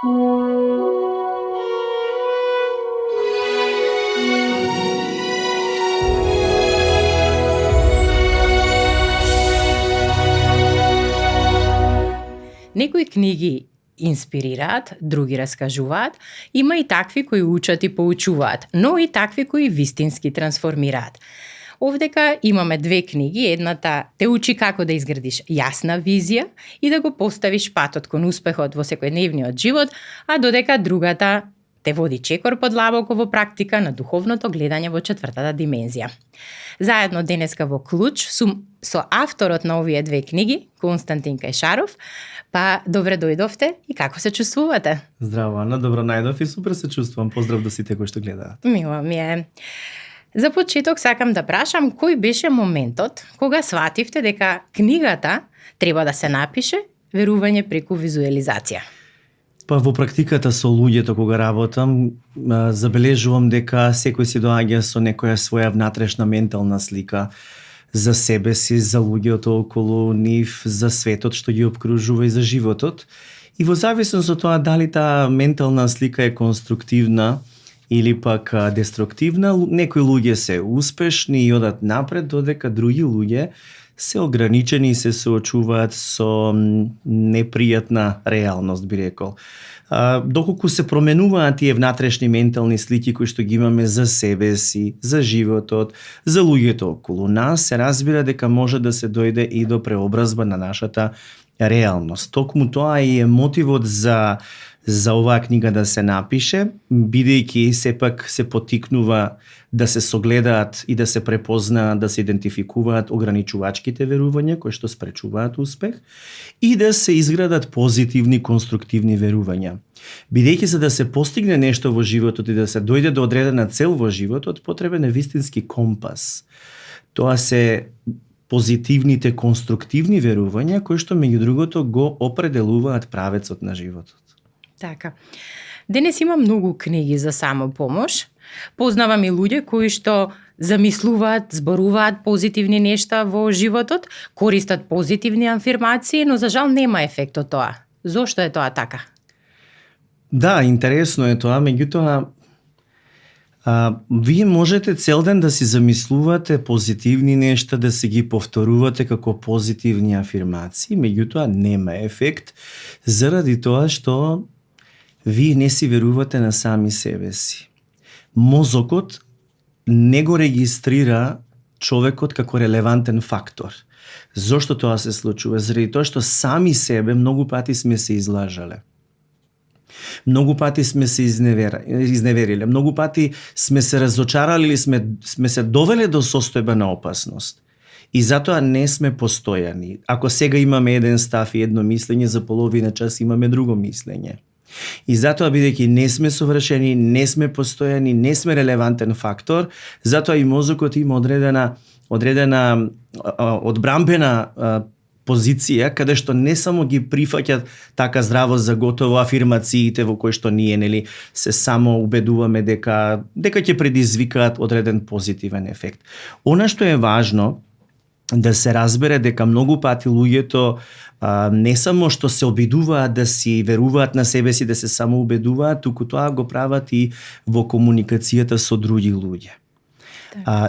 Некои книги инспирираат, други раскажуваат, има и такви кои учат и поучуваат, но и такви кои вистински трансформираат. Овдека имаме две книги, едната те учи како да изградиш јасна визија и да го поставиш патот кон успехот во секојдневниот живот, а додека другата те води чекор подлабоко во практика на духовното гледање во четвртата димензија. Заедно денеска во Клуч сум со авторот на овие две книги, Константин Кајшаров. Па, добре дојдовте и како се чувствувате? Здраво, Ана, добро најдов и супер се чувствувам. Поздрав до сите кои што гледаат. Мило ми е. За почеток сакам да прашам кој беше моментот кога свативте дека книгата треба да се напише верување преку визуализација? Па во практиката со луѓето кога работам, забележувам дека секој си доаѓа со некоја своја внатрешна ментална слика за себе си, за луѓето околу нив, за светот што ги обкружува и за животот. И во зависност од тоа дали таа ментална слика е конструктивна или пак деструктивна, некои луѓе се успешни и одат напред, додека други луѓе се ограничени и се соочуваат со непријатна реалност, би рекол. Доколку се променуваат тие внатрешни ментални слики кои што ги имаме за себе си, за животот, за луѓето околу нас, се разбира дека може да се дојде и до преобразба на нашата реалност. Токму тоа и е мотивот за оваа книга да се напише, бидејќи сепак се потикнува да се согледаат и да се препознаат, да се идентификуваат ограничувачките верувања кои што спречуваат успех и да се изградат позитивни, конструктивни верувања. Бидејќи за да се постигне нешто во животот и да се дојде до одредена цел во животот, потребен е вистински компас. Тоа се позитивните, конструктивни верувања кои што меѓу другото го определуваат правецот на животот. Така. Денес има многу книги за самопомош. Познавам и луѓе кои што замислуваат, зборуваат позитивни нешта во животот, користат позитивни афирмации, но за жал нема ефект од тоа. Зошто е тоа така? Да, интересно е тоа, меѓутоа вие можете цел ден да си замислувате позитивни нешта, да си ги повторувате како позитивни афирмации, меѓутоа нема ефект, заради тоа што вие не си верувате на сами себе си. Мозокот не го регистрира човекот како релевантен фактор. Зошто тоа се случува? Заради тоа што сами себе многу пати сме се излажале. Многу пати сме се изневериле, многу пати сме се разочарали или сме се довеле до состојба на опасност. И затоа не сме постојани. Ако сега имаме еден став и едно мислење, за половина час имаме друго мислење. И затоа, бидејќи не сме совршени, не сме постојани, не сме релевантен фактор, затоа и мозокот има одредена одбрамбена позиција каде што не само ги прифаќат така здраво за готово афирмациите во кои што ние се само убедуваме дека ќе предизвикаат одреден позитивен ефект. Она што е важно да се разбере дека многу пати луѓето не само што се обидуваат да си веруваат на себе си, да се само убедуваат, туку тоа го прават и во комуникацијата со други луѓе.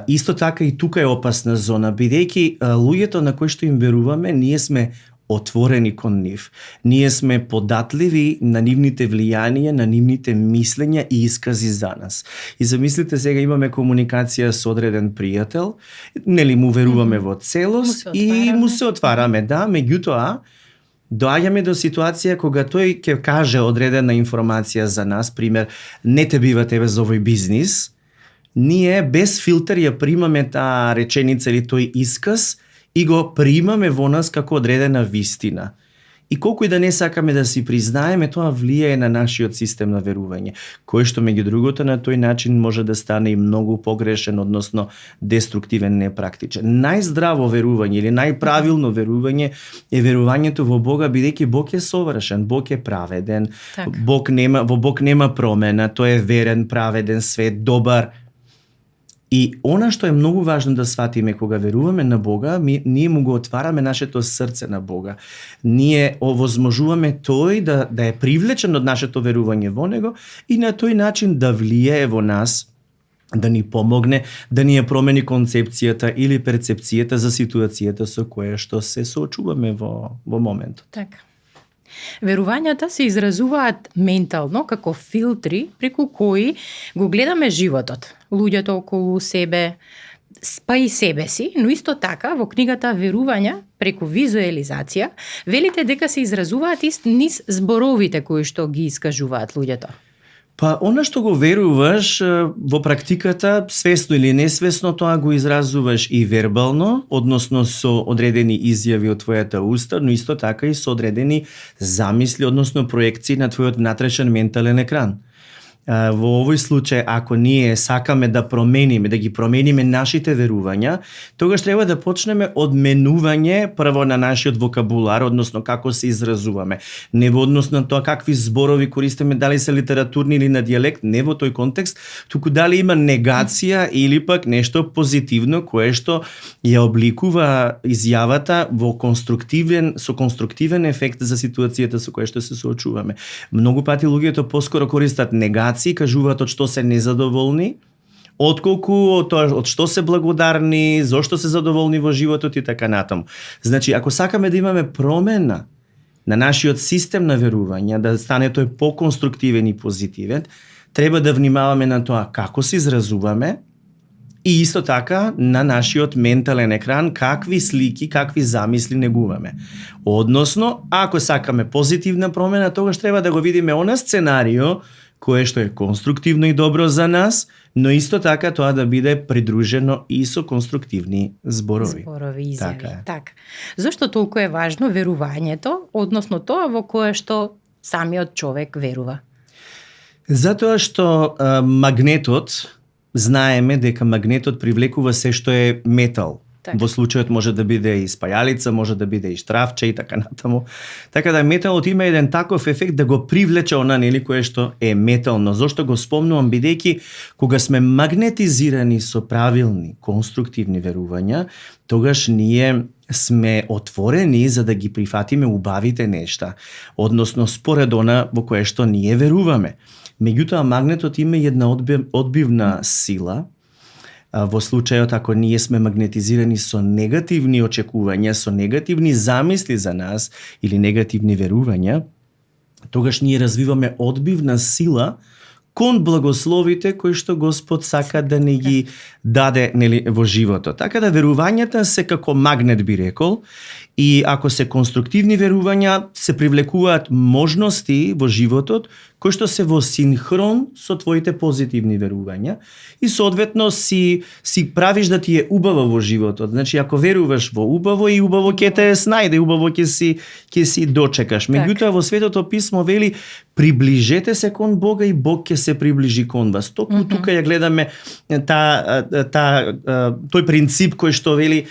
Исто така и тука е опасна зона, бидејќи луѓето на кои што им веруваме, ние сме отворени кон нив. Ние сме податливи на нивните влијанија, на нивните мислења и искази за нас. И замислите, сега имаме комуникација со одреден пријател, нели му веруваме во целост и му се отвараме, да, меѓутоа доаѓаме до ситуација кога тој ќе каже одредена информација за нас, пример, не те бива тебе за овој бизнис, ние без филтер ја примаме таа реченица или тој исказ и го примаме во нас како одредена вистина. И колку и да не сакаме да си признаеме, тоа влијае на нашиот систем на верување, кој што меѓу другото на тој начин може да стане и многу погрешен, односно деструктивен, непрактичен. Најздраво верување или најправилно верување е верувањето во Бога, бидејќи Бог е совршен, Бог е праведен, во Бог нема промена, тој е верен, праведен, свет, добар. И она што е многу важно да сватиме кога веруваме на Бога, ние му го отвараме нашето срце на Бога. Ние овозможуваме тој да е привлечен од нашето верување во него и на тој начин да влијае во нас, да ни помогне, да ни ја промени концепцијата или перцепцијата за ситуацијата со која што се соочуваме во моментот. Така. Верувањата се изразуваат ментално како филтри преку кои го гледаме животот, луѓето околу себе, па и себе си, но исто така во книгата Верувања преку визуализација велите дека се изразуваат низ зборовите кои што ги искажуваат луѓето. Па, она што го веруваш во практиката, свесно или несвесно, тоа го изразуваш и вербално, односно со одредени изјави од твојата уста, но исто така и со одредени замисли, односно проекции на твојот внатрешен ментален екран. Во овој случај, ако ние сакаме да ги промениме нашите верувања, тогаш треба да почнеме од менување прво на нашиот вокабулар, односно како се изразуваме. Не во однос на тоа какви зборови користиме, дали се литературни или на дијалект, не во тој контекст, туку дали има негација или пак нешто позитивно кое што ја обликува изјавата со конструктивен ефект за ситуацијата со која што се соочуваме. Многу пати луѓето поскоро користат негација, кажуваат од што се незадоволни, отколку од што се благодарни, зошто се задоволни во животот и така натаму. Значи, ако сакаме да имаме промена на нашиот систем на верувања, да стане тој поконструктивен и позитивен, треба да внимаваме на тоа како се изразуваме и исто така на нашиот ментален екран какви слики, какви замисли негуваме. Односно, ако сакаме позитивна промена, тогаш треба да го видиме она сценарио кое што е конструктивно и добро за нас, но исто така тоа да биде придружено и со конструктивни зборови. Зборови, изјави. Така е. Така. Зошто толку е важно верувањето, односно тоа во кое што самиот човек верува? Затоа што магнетот, знаеме дека магнетот привлекува се што е метал. Так. Во случајот може да биде и спајалица, може да биде и штрафче и така натаму. Така да металот има еден таков ефект да го привлече она кое што е метално. Зошто го спомнувам, бидејќи кога сме магнетизирани со правилни, конструктивни верувања, тогаш ние сме отворени за да ги прифатиме убавите нешта, односно според она во кое што ние веруваме. Меѓутоа магнетот има една одбивна сила. Во случајот ако ние сме магнетизирани со негативни очекувања, со негативни замисли за нас или негативни верувања, тогаш ние развиваме одбивна сила кон благословите кои што Господ сака да не ги даде во животот. Така да верувањата се како магнет, би рекол, и ако се конструктивни верувања, се привлекуваат можности во животот кои што се во синхрон со твоите позитивни верувања и соодветно си правиш да ти е убаво во животот. Значи ако веруваш во убаво, и убаво ќе те снајде, убаво ќе си дочекаш. Меѓутоа во Светото писмо вели приближете се кон Бога и Бог ќе се приближи кон вас. Токму тука ја гледаме тој принцип кој што вели,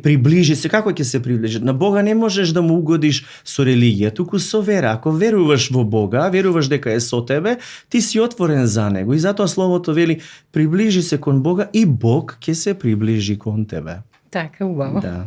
приближи се. Како ќе се приближи? На Бога не можеш да му угодиш со религија, туку со вера. Ако веруваш во Бога, веруваш дека е со тебе, ти си отворен за него. И затоа словото вели приближи се кон Бога и Бог ќе се приближи кон тебе. Така, убаво. Да.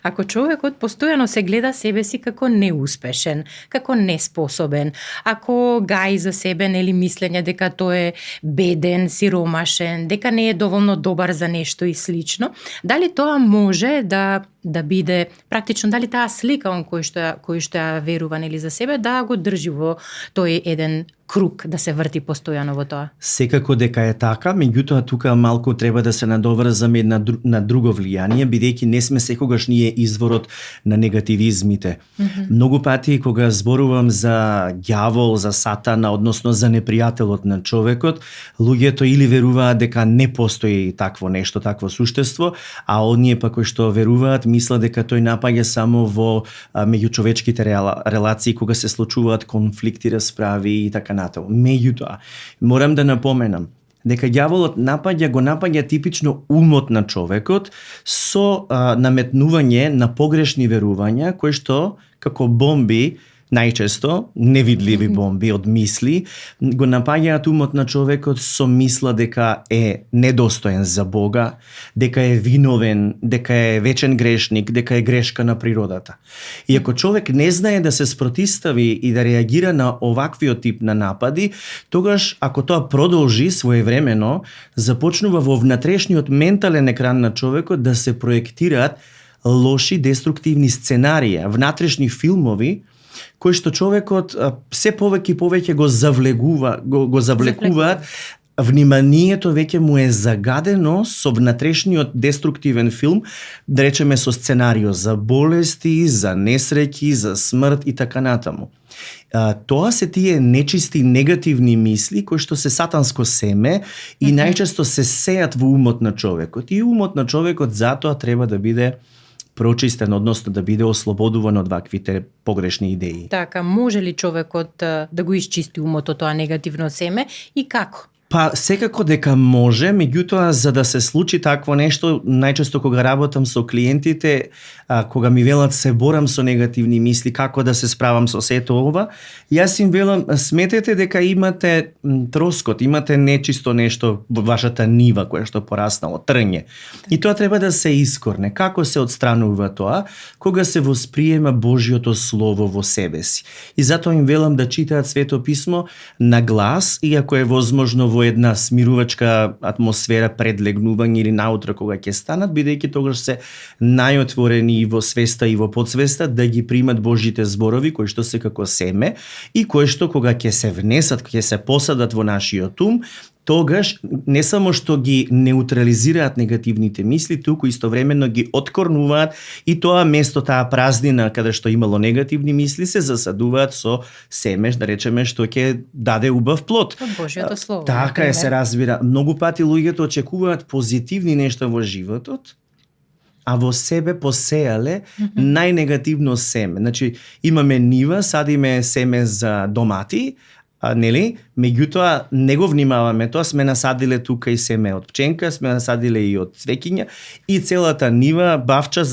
Ако човекот постојано се гледа себе си како неуспешен, како неспособен, ако гаи за себе мислење дека тој е беден, сиромашен, дека не е доволно добар за нешто и слично, дали тоа може да биде практично, дали таа слика он кој што ја верува за себе да го држи во тој еден круг, да се врти постојано во тоа? Секако дека е така, меѓутоа тука малку треба да се надоврзаме на друго влијание, бидејќи не сме секогаш ние изворот на негативизмите. Многу пати кога зборувам за ѓавол, за сатана, односно за непријателот на човекот, луѓето или веруваат дека не постои такво нешто, такво суштество, а оние пак кои што веруваат мислат дека тој напаѓа само во меѓучовечките релации кога се случуваат конфликти, расправи и така натаму. Меѓутоа, морам да напоменам дека ѓаволот го напаѓа типично умот на човекот со наметнување на погрешни верувања кои што како бомби најчесто невидливи бомби од мисли го напаѓаат умот на човекот со мисла дека е недостоен за Бога, дека е виновен, дека е вечен грешник, дека е грешка на природата. И ако човек не знае да се спротистави и да реагира на оваквиот тип на напади, тогаш ако тоа продолжи своевремено, започнува во внатрешниот ментален екран на човекот да се проектираат лоши деструктивни сценарија, внатрешни филмови кои што човекот се повеќе и повеќе го завлекуваат, вниманието веќе му е загадено со внатрешниот деструктивен филм, да речеме со сценарио за болести, за несреќи, за смрт и така натаму. Тоа се тие нечисти негативни мисли кои што се сатанско семе и најчесто се сеат во умот на човекот. И умот на човекот затоа треба да биде прочистен, односно да биде ослободуван од ваквите погрешни идеи. Така, може ли човекот да го исчисти умото тоа негативно семе и како? Па секако дека може, меѓутоа за да се случи такво нешто, најчесто кога работам со клиентите, кога ми велат се борам со негативни мисли, како да се справам со сето ова, јас им велам сметете дека имате троскот, имате нечисто нешто во вашата нива која што пораснало, трње. И тоа треба да се искорне. Како се отстранува тоа? Кога се восприема Божјото слово во себе си. И затоа им велам да читаат Свето писмо на глас и ако е возможно во една смирувачка атмосфера пред легнување или наутро кога ќе станат, бидејќи тогаш се најотворени и во свеста и во подсвеста да ги примат Божите зборови кои што се како семе и кои што кога ќе се внесат, ќе се посадат во нашиот ум, тогаш не само што ги неутрализираат негативните мисли, туку истовремено ги откорнуваат и тоа место, таа празнина каде што имало негативни мисли се засадуваат со семе, да речеме, што ќе даде убав плод. Од Божјото слово. Така е, се разбира. Многу пати луѓето очекуваат позитивни нешта во животот, а во себе посеале најнегативно семе. Значи, имаме нива, садиме семе за домати, нели? Меѓутоа не го внимаваме тоа, сме насадиле тука и семе од пченка, сме насадиле и од цвеќиња и целата нива бавча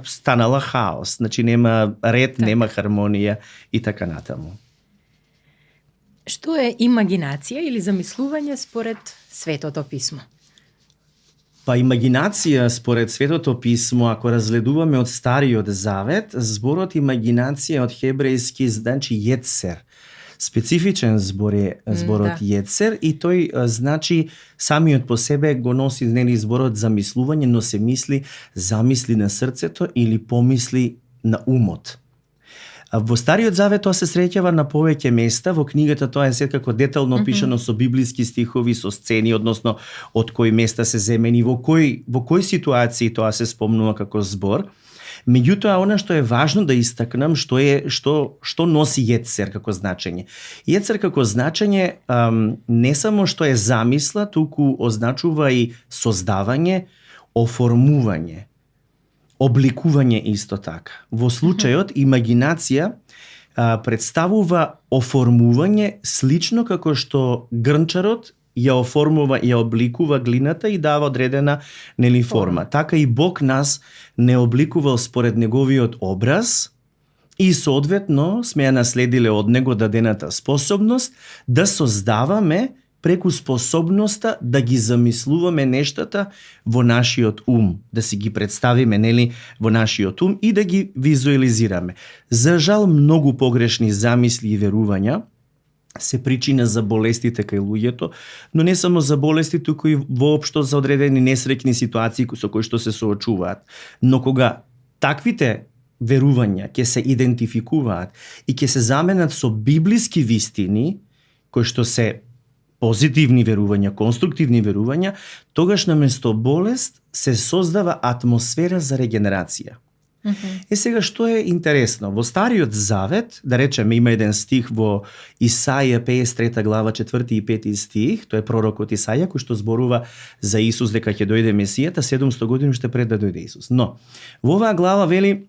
станала хаос. Значи нема ред, така, нема хармонија и така натаму. Што е имагинација или замислување според Светото писмо? Па имагинација според Светото писмо, ако разгледуваме од Стариот Завет, зборот имагинација од хебрејски значи јецер. Специфичен збор е зборот јецер и тој значи самиот по себе го носи нели зборот замислување, но се мисли замисли на срцето или помисли на умот. Во Стариот Завет тоа се среќава на повеќе места, во книгата тоа е секако детално опишано со библиски стихови, со сцени, односно од кои места се земени, во кои ситуации тоа се спомнува како збор. Меѓутоа, она што е важно да истакнам, што носи јецер како значење. Јецер како значење не само што е замисла, туку означува и создавање, оформување, обликување исто така. Во случајот, имагинација представува оформување слично како што грнчарот ја оформува, ја обликува глината и дава одредена нели форма. Така и Бог нас не обликувал според неговиот образ и соодветно сме ја наследиле од него дадената способност да создаваме преку способноста да ги замислуваме нештата во нашиот ум, да си ги представиме нели во нашиот ум и да ги визуализираме. За жал многу погрешни замисли и верувања се причина за болестите кај луѓето, но не само за болести, туку и воопшто за одредени несреќни ситуации со кои што се соочуваат. Но кога таквите верувања ќе се идентификуваат и ќе се заменат со библиски вистини, кои што се позитивни верувања, конструктивни верувања, тогаш наместо болест се создава атмосфера за регенерација. Сега што е интересно, во Стариот Завет, да речеме има еден стих во Исаја 53 глава 4 и 5 стих, тоа е пророкот Исаја кој што зборува за Исус дека ќе дојде Месијата 700 години уште пред да дојде Исус. Но во оваа глава вели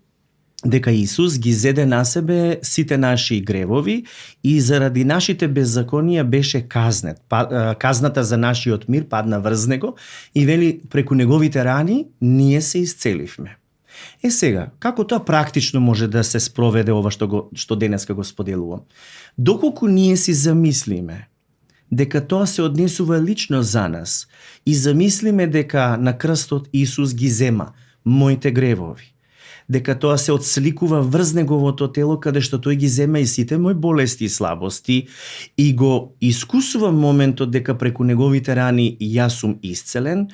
дека Исус ги зеде на себе сите наши гревови и заради нашите беззаконија беше казнет. Казната за нашиот мир падна врз него и вели преку неговите рани ние се исцеливме. Сега, како тоа практично може да се спроведе ова што денеска го споделувам? Доколку ние си замислиме дека тоа се однесува лично за нас и замислиме дека на крстот Исус ги зема моите гревови, дека тоа се отсликува врз неговото тело каде што тој ги зема и сите мои болести и слабости и го искусува моментот дека преку неговите рани јас сум исцелен,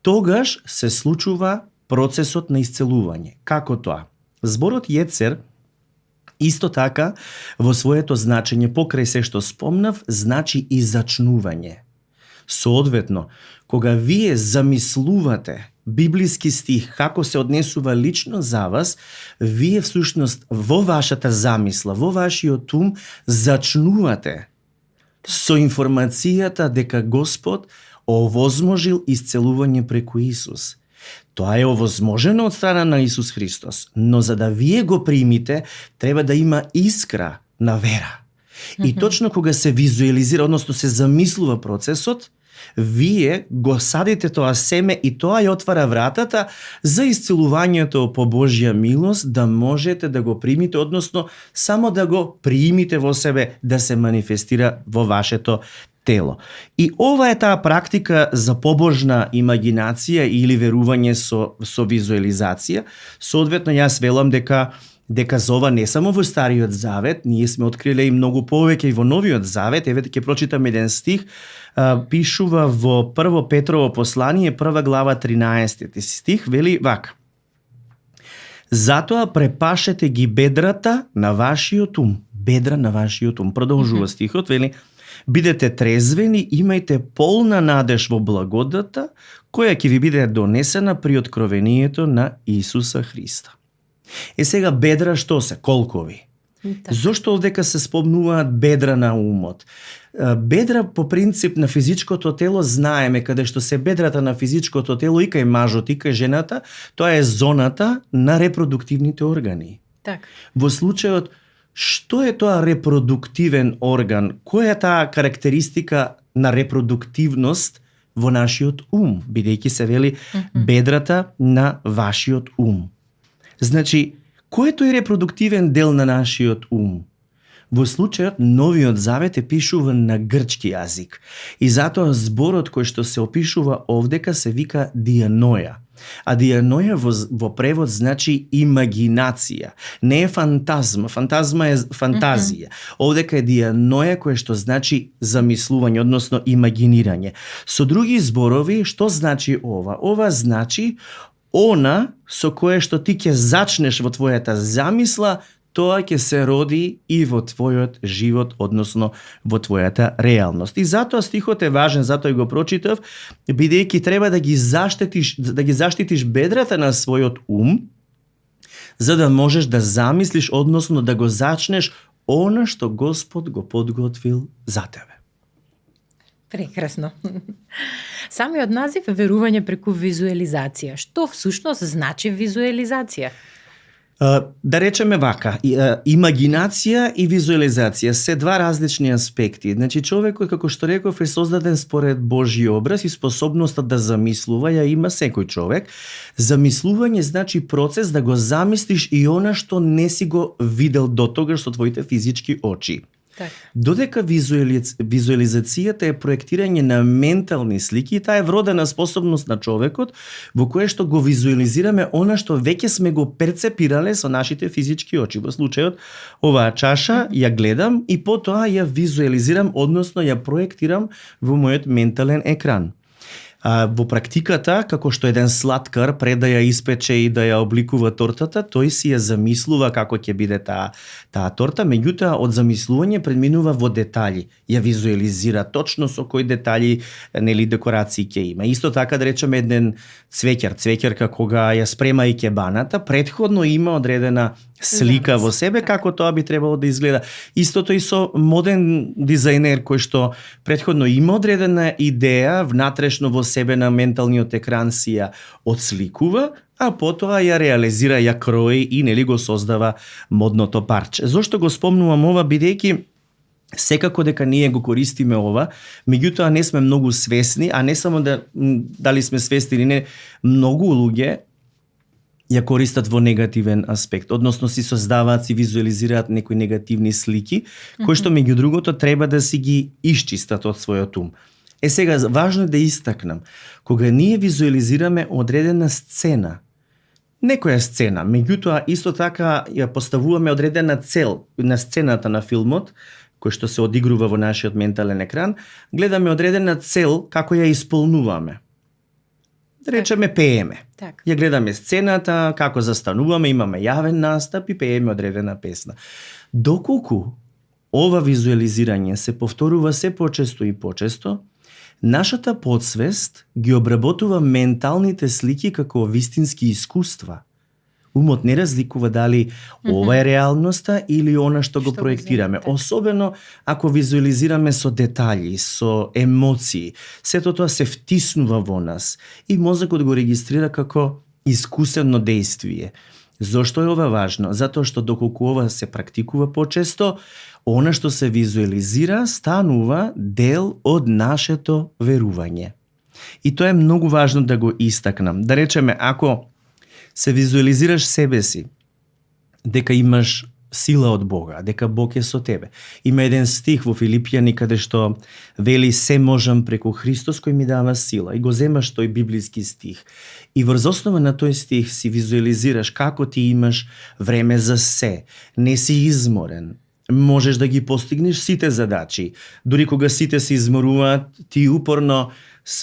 тогаш се случува процесот на исцелување. Како тоа? Зборот јецер исто така во своето значење покрај се што спомнав значи и зачнување. Соодветно, кога вие замислувате библиски стих како се однесува лично за вас, вие всушност во вашата замисла, во вашиот ум зачнувате со информацијата дека Господ овозможил исцелување преку Исус. Тоа е овозможено од страна на Исус Христос, но за да вие го примите, треба да има искра на вера. И точно кога се визуализира, односно се замислува процесот, вие го садите тоа семе и тоа ја отвара вратата за исцелувањето по Божја милост, да можете да го примите, односно само да го приимите во себе, да се манифестира во вашето тело. И ова е таа практика за побожна имагинација или верување со визуализација. Соодветно, јас велам дека за ова не само во Стариот Завет, ние сме откриле и многу повеќе и во Новиот Завет. Еве ќе прочитам еден стих, пишува во Прво Петрово послание, 1 глава 13 стих, вели вака: Затоа препашете ги бедрата на вашиот ум. Бедра на вашиот ум. Продолжува стихот, вели: Бидете трезвени, имајте полна надеж во благодата, која ќе ви биде донесена при откровението на Исуса Христа. Сега бедра што се? Колкови. Зошто овдека се спомнуваат бедра на умот? Бедра по принцип на физичкото тело знаеме каде што се бедрата на физичкото тело и кај мажот и кај жената, тоа е зоната на репродуктивните органи. Так. Во случајот, што е тоа репродуктивен орган? Која е таа карактеристика на репродуктивност во нашиот ум? Бидејќи се вели бедрата на вашиот ум. Значи, кој е тој репродуктивен дел на нашиот ум? Во случајот, Новиот Завет е пишуван на грчки јазик. И затоа зборот кој што се опишува овдека се вика дианоја. А дианоја во превод значи имагинација. Не е фантазма. Фантазма е фантазија. Овдека е дианоја која што значи замислување, односно имагинирање. Со други зборови, што значи ова? Ова значи она со кое што ти ќе зачнеш во твојата замисла, тоа ќе се роди и во твојот живот, односно во твојата реалност. И затоа стихот е важен, затоа и го прочитав, бидејќи треба да ги заштитиш бедрата на својот ум, за да можеш да замислиш, односно да го зачнеш она што Господ го подготвил за тебе. Прекрасно. Самиот назив е верување преку визуализација. Што всушност значи визуализација? Да речеме вака, имагинација и визуализација се два различни аспекти. Значи човекот, како што реков, е создаден според Божји образ и способноста да замислува ја има секој човек. Замислување значи процес да го замислиш и она што не си го видел дотогаш со твоите физички очи. Так. Додека визуализацијата е проектирање на ментални слики, таа е вродена способност на човекот во кое што го визуализираме она што веќе сме го перцепирале со нашите физички очи. Во случајот, оваа чаша ја гледам и потоа ја визуализирам, односно ја проектирам во мојот ментален екран. Во практиката, како што еден слаткар пред да ја испече и да ја обликува тортата, тој си ја замислува како ќе биде таа торта, меѓутоа од замислување преминува во детали, ја визуализира точно со кои детали, нели, декорации ќе има. Исто така да речеме еден цвеќарка кога ја спрема икебаната, претходно има одредена слика во себе како тоа би требало да изгледа. Истото и со моден дизајнер кој што претходно има одредена идеја внатрешно во себе на менталниот екран си ја отсликува, а потоа ја реализира, ја крои и нели го создава модното парче. Зошто го спомнувам ова? Бидејќи секако дека ние го користиме ова, меѓутоа не сме многу свесни, а не само дали сме свесни или не, многу луѓе ја користат во негативен аспект, односно си создаваат, си визуализираат некои негативни слики, кои што меѓу другото треба да си ги исчистат од својот ум. Сега, важно е да истакнам, кога ние визуализираме одредена сцена, некоја сцена, меѓутоа исто така ја поставуваме одредена цел на сцената на филмот, кој што се одигрува во нашиот ментален екран, гледаме одредена цел како ја исполнуваме. Да речеме пееме. Так. Ја гледаме сцената, како застануваме, имаме јавен настап и пееме одредена песна. Доколку ова визуализирање се повторува се почесто и почесто, нашата подсвест ги обработува менталните слики како вистински искуства. Умот не разликува дали ова е реалноста или она што го проектираме. Особено ако визуализираме со детали, со емоции. Сето тоа се втиснува во нас и мозокот го регистрира како искусено дејствие. Зошто е ова важно? Затоа што доколку ова се практикува почесто, она што се визуализира станува дел од нашето верување. И тоа е многу важно да го истакнам. Да речеме, ако се визуализираш себе си, дека имаш сила од Бога, дека Бог е со тебе. Има еден стих во Филипјани каде што вели се можам преку Христос кој ми дава сила. И го земаш тој библиски стих. И врз основа на тој стих си визуализираш како ти имаш време за се. Не си изморен. Можеш да ги постигнеш сите задачи. Дури кога сите се изморуваат, ти упорно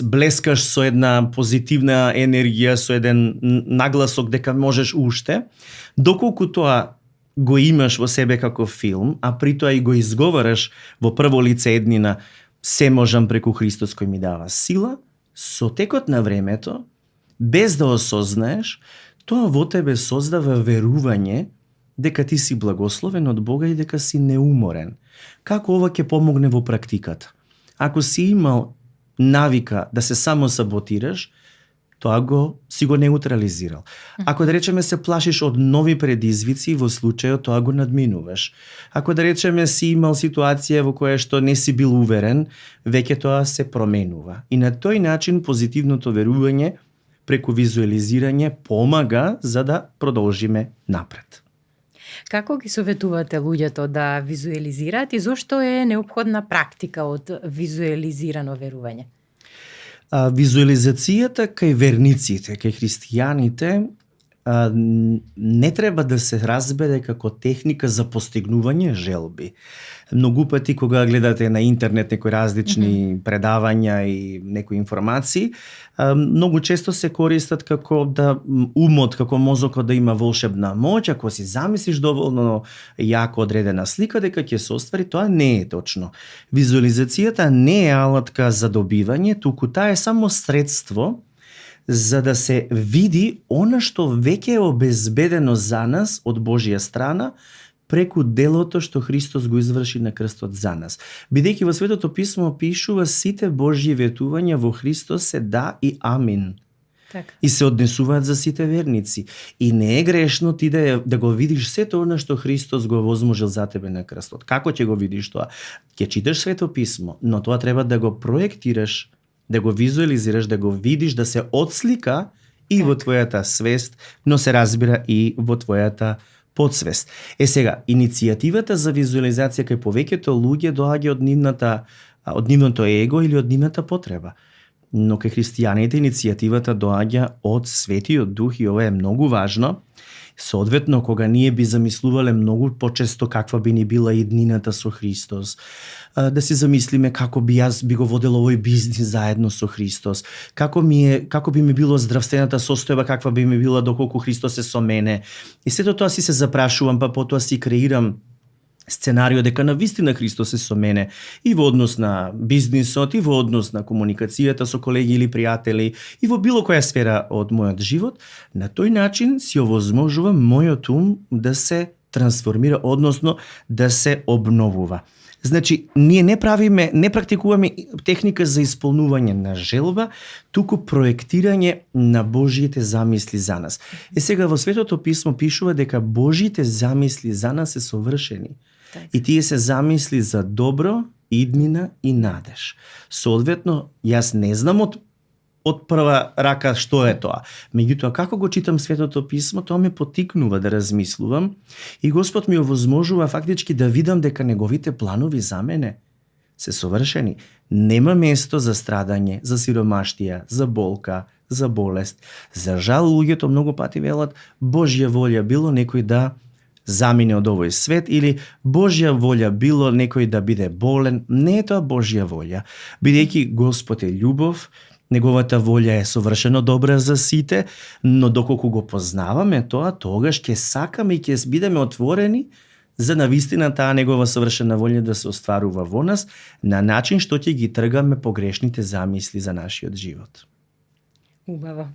блескаш со една позитивна енергија, со еден нагласок дека можеш уште, доколку тоа го имаш во себе како филм, а при тоа и го изговараш во прво лице еднина, се можам преку Христос кој ми дава сила, со текот на времето, без да осознаеш, тоа во тебе создава верување дека ти си благословен од Бога и дека си неуморен. Како ова ќе помогне во практиката? Ако си имал навика да се само саботираш, тоа си го неутрализирал. Ако да речеме се плашиш од нови предизвици, во случајот тоа го надминуваш. Ако да речеме си имал ситуација во која што не си бил уверен, веќе тоа се променува. И на тој начин позитивното верување преку визуализирање помага за да продолжиме напред. Како ги советувате луѓето да визуализираат и зошто е неопходна практика од визуализирано верување? Визуализацијата кај верниците, кај христијаните, не треба да се разбере како техника за постигнување желби. Многу пати кога гледате на интернет некои различни предавања и некои информации, многу често се користат како да умот, како мозокот да има волшебна моќ, ако си замислиш доволно јако одредена слика дека ќе се оствари, тоа не е точно. Визуализацијата не е алатка за добивање, туку таа е само средство за да се види она што веќе е обезбедено за нас од Божја страна преку делото што Христос го изврши на крстот за нас. Бидејќи во Светото писмо пишува сите Божји ветувања во Христос се да и амин. Так. И се однесуваат за сите верници. И не е грешно ти да го видиш сето она што Христос го возможил за тебе на крстот. Како ќе го видиш тоа? Ќе читаш Свето писмо, но тоа треба да го проектираш, да го визуализираш, да го видиш, да се отслика и во твојата свест, но се разбира и во твојата подсвест. Сега, иницијативата за визуализација кај повеќето луѓе доаѓа од нивното его или од нивната потреба. Но кај христијаните иницијативата доаѓа од Светиот Дух и ова е многу важно. Соодветно, кога ние би замислувале многу почесто каква би ни била иднината со Христос, да си замислиме како би јас би го водел овој бизнис заедно со Христос, како би ми било здравствената состојба, каква би ми била доколку Христос е со мене. И сето тоа си се запрашувам, па потоа си креирам сценарио дека навистина Христос е со мене и во однос на бизнисот, и во однос на комуникацијата со колеги или пријатели, и во било која сфера од мојот живот. На тој начин си овозможува мојот ум да се трансформира, односно да се обновува. Значи, ние не практикуваме техника за исполнување на желба, туку проектирање на Божјите замисли за нас. Сега во Светото писмо пишува дека Божјите замисли за нас се совршени. И тие се замисли за добро, иднина и надеж. Соодветно, јас не знам од од прва рака што е тоа. Меѓутоа, како го читам Светото писмо, тоа ме потикнува да размислувам и Господ ми овозможува фактички да видам дека неговите планови за мене се совршени. Нема место за страдање, за сиромаштија, за болка, за болест. За жал, луѓето многу пати велат Божја волја било некој да замине од овој свет или Божја волја било некој да биде болен. Не е тоа Божја волја. Бидејќи Господ е љубов, неговата волја е совршено добра за сите, но доколку го познаваме тоа, тогаш ќе сакаме и ќе бидеме отворени за навистина таа негова совршена волја да се остварува во нас на начин што ќе ги тргаме погрешните замисли за нашиот живот. Убаво.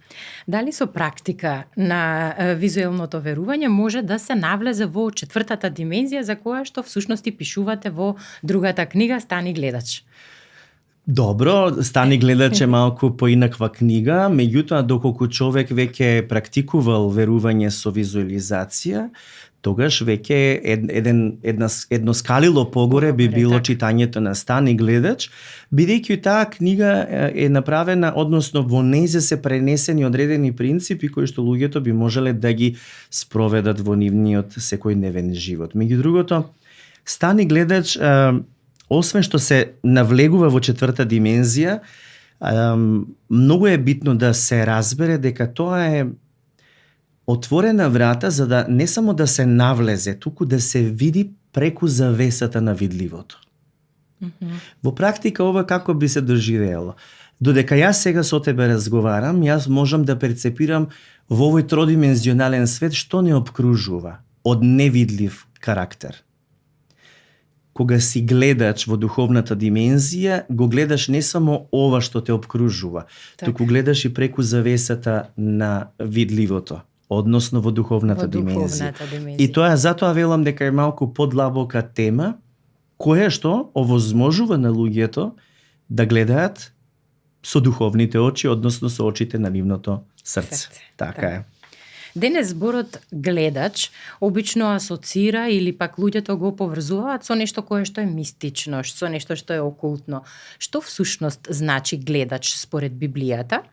Дали со практика на визуелното верување може да се навлезе во четвртата димензија за која што всушност и пишувате во другата книга Стани гледач? Добро, Стани гледач е малку поинаква книга, меѓутоа доколку човек веќе практикувал верување со визуализација, тогаш веќе едно скалило погоре би било читањето на Стани гледач, бидејќи таа книга е направена, односно во нејзе се пренесени одредени принципи кои што луѓето би можеле да ги спроведат во нивниот секојдневен живот. Меѓу другото, Стани гледач, освен што се навлегува во четврта димензија, многу е битно да се разбере дека тоа е отворена врата за да не само да се навлезе, туку да се види преку завесата на видливото. Во практика ова како би се доживеело? Додека јас сега со тебе разговарам, јас можам да перцепирам во овој тродимензионален свет што не обкружува од невидлив карактер. Кога си гледач во духовната димензија, го гледаш не само ова што те обкружува, туку гледаш и преку завесата на видливото, односно во духовната димензија. И тоа затоа велам дека е малку подлабока тема, која што овозможува на луѓето да гледаат со духовните очи, односно со очите на нивното срце. Така е. Денес зборот гледач обично асоцира или пак луѓето го поврзуваат со нешто кое што е мистично, со нешто што е окултно. Што всушност значи гледач според Библијата?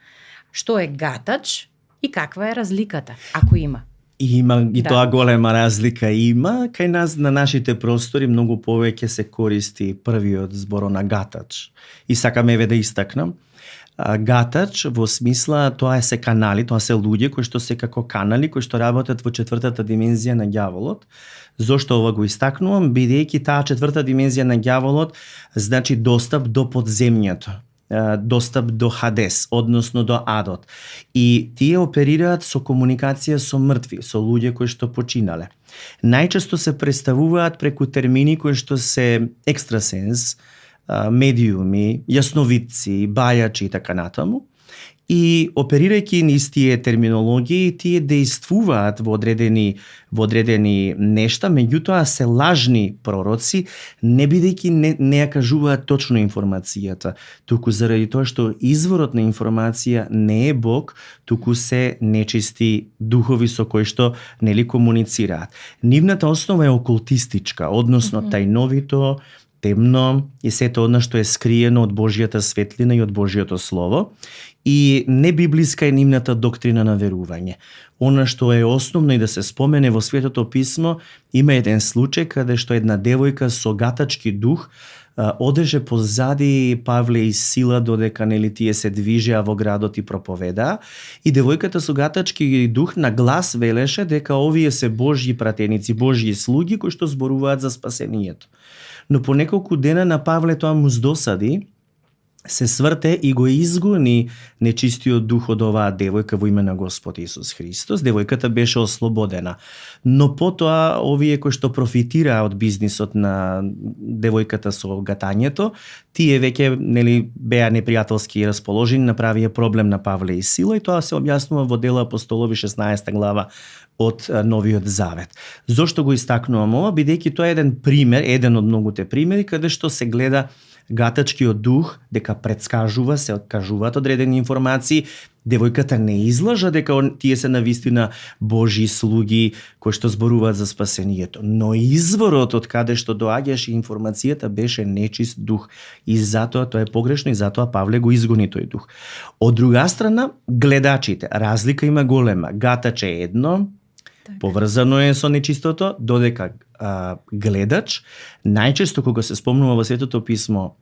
Што е гатач и каква е разликата, ако има? Има и тоа голема разлика има. Кај нас на нашите простори многу повеќе се користи првиот збор на гатач. И сакам еве да истакнам. Гатач во смисла тоа се канали, тоа се луѓе кои што се како канали кои што работат во четвртата димензија на ѓаволот. Зошто ова го истакнувам? Бидејќи таа четврта димензија на ѓаволот значи достап до подземјето, достап до Хадес, односно до Адот. И тие оперираат со комуникација со мртви, со луѓе кои што починале. Најчесто се представуваат преку термини кои што се екстрасенс, медиуми, јасновидци, бајачи и така натаму. И оперирајќи низ тие терминологии, тие действуваат во одредени нешта, меѓутоа се лажни пророци, не бидејќи не ја кажуваат точно информацијата, туку заради тоа што изворот на информација не е Бог, туку се нечисти духови со кои што нели комуницираат. Нивната основа е окултистичка, односно тајновито, темно и сето она што е скриено од Божјата светлина и од Божјото слово, и небиблиска е нивната доктрина на верување. Она што е основно и да се спомене во Светото писмо, има еден случај каде што една девојка со гатачки дух одеше позади Павле и Сила додека нели тие се движеа во градот и проповедаа, и девојката со гатачки дух на глас велеше дека овие се Божји пратеници, Божји слуги кои што зборуваат за спасението. Но по неколку дена на Павле тоа му здосади, се сврте и го изгони нечистиот дух од оваа девојка во име на Господ Исус Христос. Девојката беше ослободена. Но потоа овие кои што профитираа од бизнисот на девојката со гатањето, тие веќе нели беа непријателски расположени, направија проблем на Павле и Сила, и тоа се објаснува во Дела апостолови 16 глава од Новиот Завет. Зошто го истакнувам ова? Бидејќи тоа е еден пример, еден од многуте примери каде што се гледа гатачкиот дух дека предскажува, се откажуваат одредени информации, девојката не излажа дека тие се навистина Божји слуги кои што зборуваат за спасението, но изворот од каде што доаѓаше информацијата беше нечист дух и затоа тоа е погрешно и затоа Павле го изгони тој дух. Од друга страна, гледачите, разлика има голема. Гатач е едно, поврзано е со нечистото, додека гледач, најчесто кога се спомнува во Светото писмо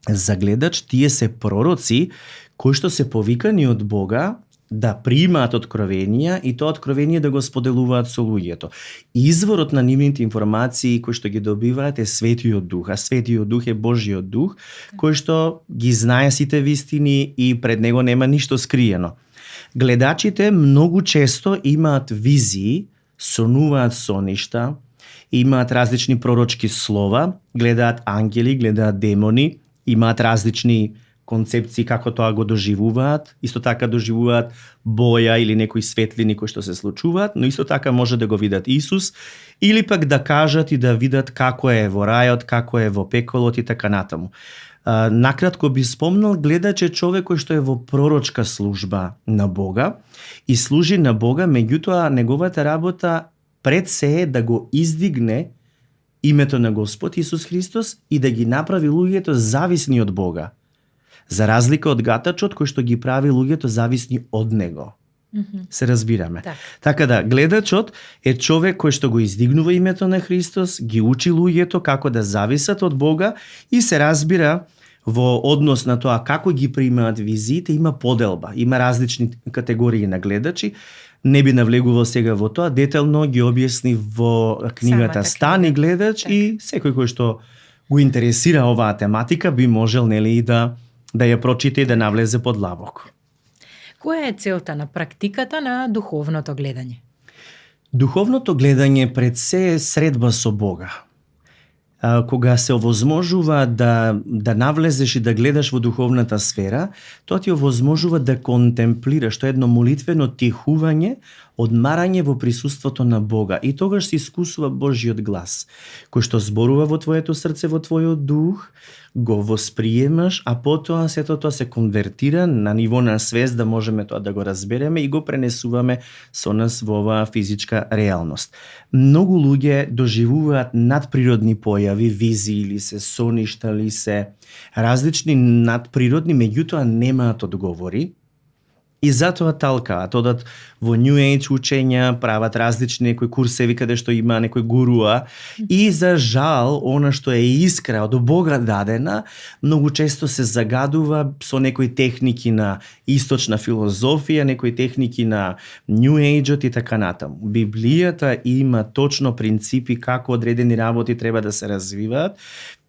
за гледач, тие се пророци кои што се повикани од Бога да примаат откровенија и тоа откровение да го споделуваат со луѓето. Изворот на нивните информации кои што ги добиваат е Светиот Дух, а Светиот Дух е Божјиот Дух, кој што ги знае сите вистини и пред него нема ништо скриено. Гледачите многу често имаат визии, сонуваат соништа, имаат различни пророчки слова, гледаат ангели, гледаат демони, имаат различни концепции како тоа го доживуваат, исто така доживуваат боја или некои светлини кои што се случуваат, но исто така може да го видат Исус или пак да кажат и да видат како е во рајот, како е во пеколот и така натаму. Накратко би спомнал, гледач е човек кој што е во пророчка служба на Бога и служи на Бога, меѓутоа неговата работа пред се е да го издигне името на Господ Исус Христос и да ги направи луѓето зависни од Бога. За разлика од гатачот кој што ги прави луѓето зависни од него. Се разбираме. Така да, гледачот е човек кој што го издигнува името на Христос, ги учи луѓето како да зависат од Бога и се разбира во однос на тоа како ги примаат визиите, има поделба, има различни категории на гледачи. Не би навлегувал сега во тоа, детално ги објасни во книгата Стани гледач и секој кој што го интересира оваа тематика би можел нели и да ја прочита и да навлезе подлабоко. Која е целта на практиката на духовното гледање? Духовното гледање пред се е средба со Бога. Кога се овозможува да навлезеш и да гледаш во духовната сфера, тоа ти овозможува да контемплираш, тоа е едно молитвено тихување, одмарање во присуството на Бога и тогаш се искусува Божјиот глас, кој што зборува во твоето срце, во твојот дух, го восприемаш, а потоа сето тоа се конвертира на ниво на свест да можеме тоа да го разбереме и го пренесуваме со нас во оваа физичка реалност. Многу луѓе доживуваат надприродни појави, визии или се соништа ли се, различни надприродни, меѓутоа немаат одговори. И затоа талкаат, одат во New Age учења, прават различни некои курсеви каде што има некој гуруа и за жал, она што е искра од Бога дадена, многу често се загадува со некои техники на источна филозофија, некои техники на New Age-от и така натаму. Библијата има точно принципи како одредени работи треба да се развиваат.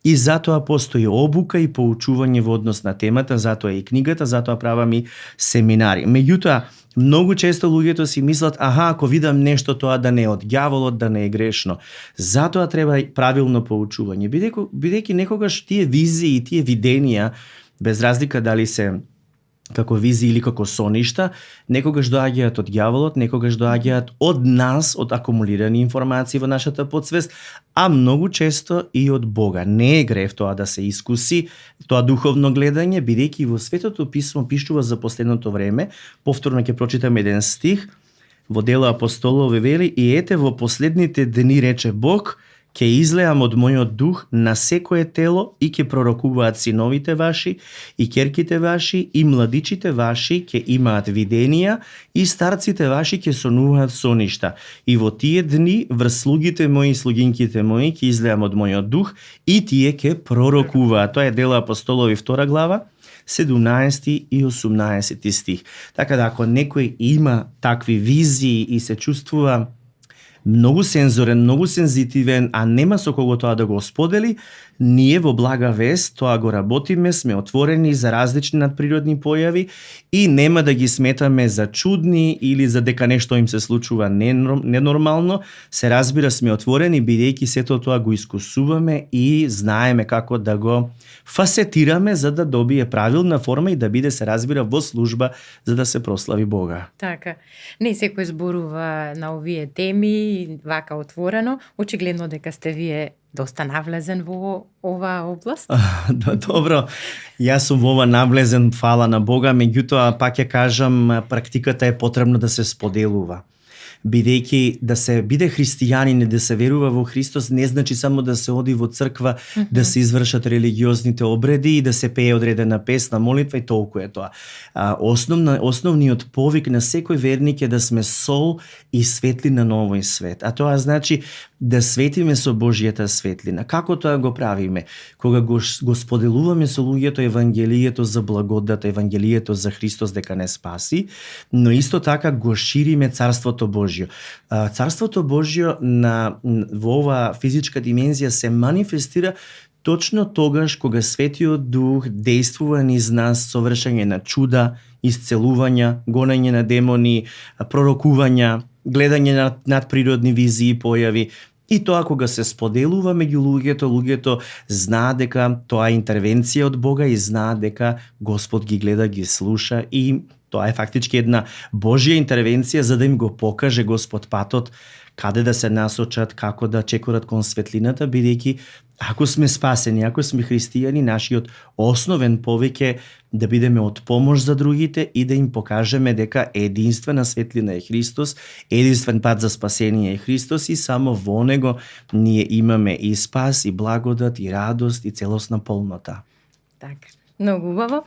И затоа постои обука и поучување во однос на темата, затоа и книгата, затоа правам и семинари. Меѓутоа, многу често луѓето си мислат, ако видам нешто тоа да не е од ѓаволот, да не е грешно. Затоа треба и правилно поучување. Бидејќи некогаш тие визии и тие виденија, без разлика дали се како визии или како соништа, некогаш доаѓаат од ѓаволот, некогаш доаѓаат од нас, од акумулирани информации во нашата подсвест, а многу често и од Бога. Не е грев тоа да се искуси, тоа духовно гледање, бидејќи во Светото писмо пишува за последното време, повторно ќе прочитам еден стих, во Дела апостолови вели, и ете во последните дни рече Бог, ќе излеам од мојот дух на секое тело и ќе пророкуваат синовите ваши и ќерките ваши и младичите ваши ќе имаат виденија и старците ваши ќе сонуваат соништа. И во тие дни врз слугите мои и слугинките мои ќе излеам од мојот дух и тие ќе пророкуваат. Тоа е Дела апостолови 2 глава, 17 и 18 стих. Така да ако некој има такви визии и се чувствува многу сензорен, многу сензитивен, а нема со кого тоа да го сподели, ние во Блага вест тоа го работиме, сме отворени за различни надприродни појави и нема да ги сметаме за чудни или за дека нешто им се случува ненормално. Се разбира, сме отворени бидејќи сето тоа го искусуваме и знаеме како да го фасетираме за да добие правилна форма и да биде, се разбира, во служба за да се прослави Бога. Така. Не секој зборува на овие теми вака отворено. Очигледно дека сте вие доста навлезен во оваа област. Добро, јас сум во ова навлезен, фала на Бога, меѓутоа пак ја кажам, практиката е потребно да се споделува. Бидејќи да се биде христијанин и да се верува во Христос не значи само да се оди во црква, да се извршат религиозните обреди и да се пее одредена песна, молитва и толку е тоа. Основниот повик на секој верник е да сме сол и светлина на овој свет. А тоа значи да светиме со Божјата светлина. Како тоа го правиме? Кога го споделуваме со луѓето евангелието за благодата, евангелието за Христос дека не спаси, но исто така го шириме Царството Божјо. Царството Божјо во оваа физичка димензија се манифестира точно тогаш кога Светиот Дух действува низ нас со вршење на чуда, исцелувања, гонење на демони, пророкувања, гледање на надприродни визии и појави. И тоа кога се споделува меѓу луѓето знаат дека тоа е интервенција од Бога и знаат дека Господ ги гледа, ги слуша и тоа е фактички една Божја интервенција за да им го покаже Господ патот каде да се насочат, како да чекорат кон светлината, бидејќи ако сме спасени, ако сме христијани, нашиот основен повик е да бидеме од помош за другите и да им покажеме дека единствена светлина е Христос, единствен пат за спасение е Христос и само во него ние имаме и спас, и благодат, и радост, и целосна полнота. Така, многу убаво.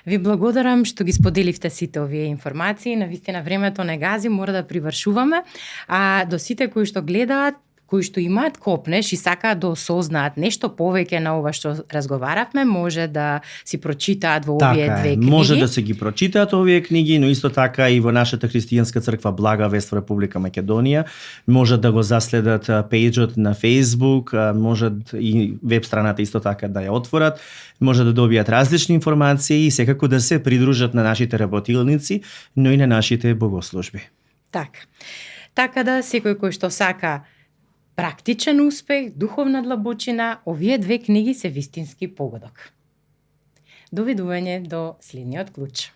Ви благодарам што ги споделивте сите овие информации. Навистина времето не гази, мора да привршуваме. А до сите кои што гледаат, кои што имаат копнеш и сакаат да осознаат нешто повеќе на ова што разговаравме, може да си прочитаат во овие две книги. Може да се ги прочитаат овие книги, но исто така и во нашата христијанска црква Блага вест во Република Македонија. Можат да го заследат пејџот на Facebook, можат и веб страната исто така да ја отворат, може да добијат различни информации и секако да се придружат на нашите работилници, но и на нашите богослужби. Така да секој кој што сака практичен успех, духовна длабочина, овие две книги се вистински погодок. Довидување до следниот клуч.